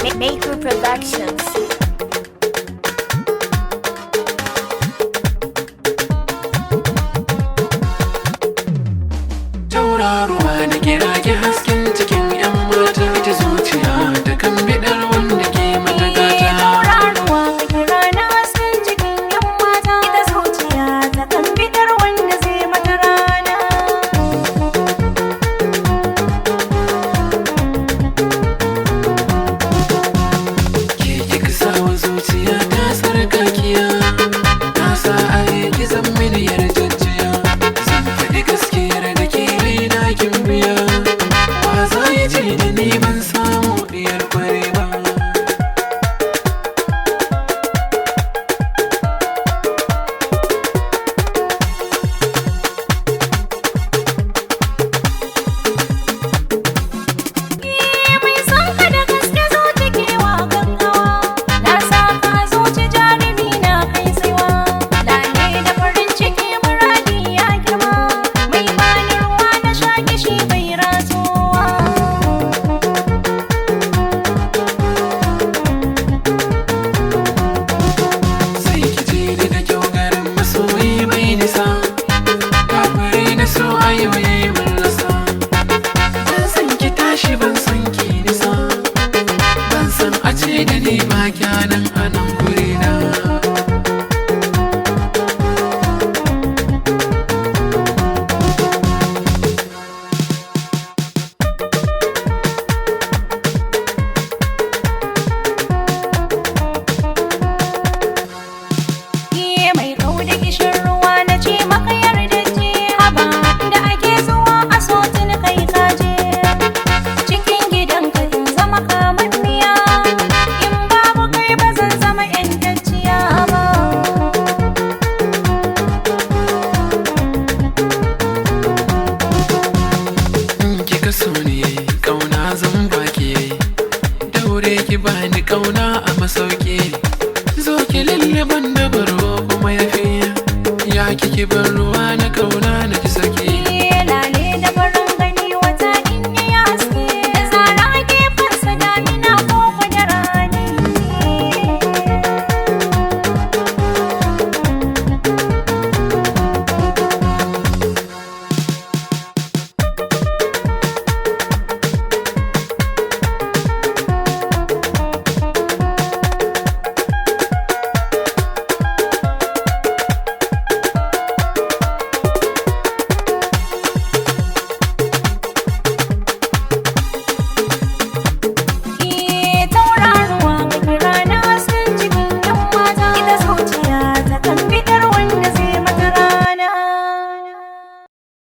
Maker Productions. Tauraruwa da kira ki hasken cikin 'yan mata, ita zuciya ta kan bidar wanda ke mata gata. Tauraruwa ka kira na hasken cikin 'yan mata, ita zuciya ta kan bidar wanda zai mata rana. Ke kika sawa zuciya ta sarkakiya, ta sa a yi ki mini yarjejjiya. Zan faɗi gaskiyar da ke raina kin biya, wa za ya ce da ni ban samu diyar kware ba. Mai son ka da gaske zo cikewa gaggawa, na sa ka zuci jarumi na kai tsaiwa. Lale da farin ciki muradi ya girma, mai bani ruwa na sha kishi bai ratsowa. Sai ki ce ni da kyau garin masoyi mai nisa, kafirai na so ayo.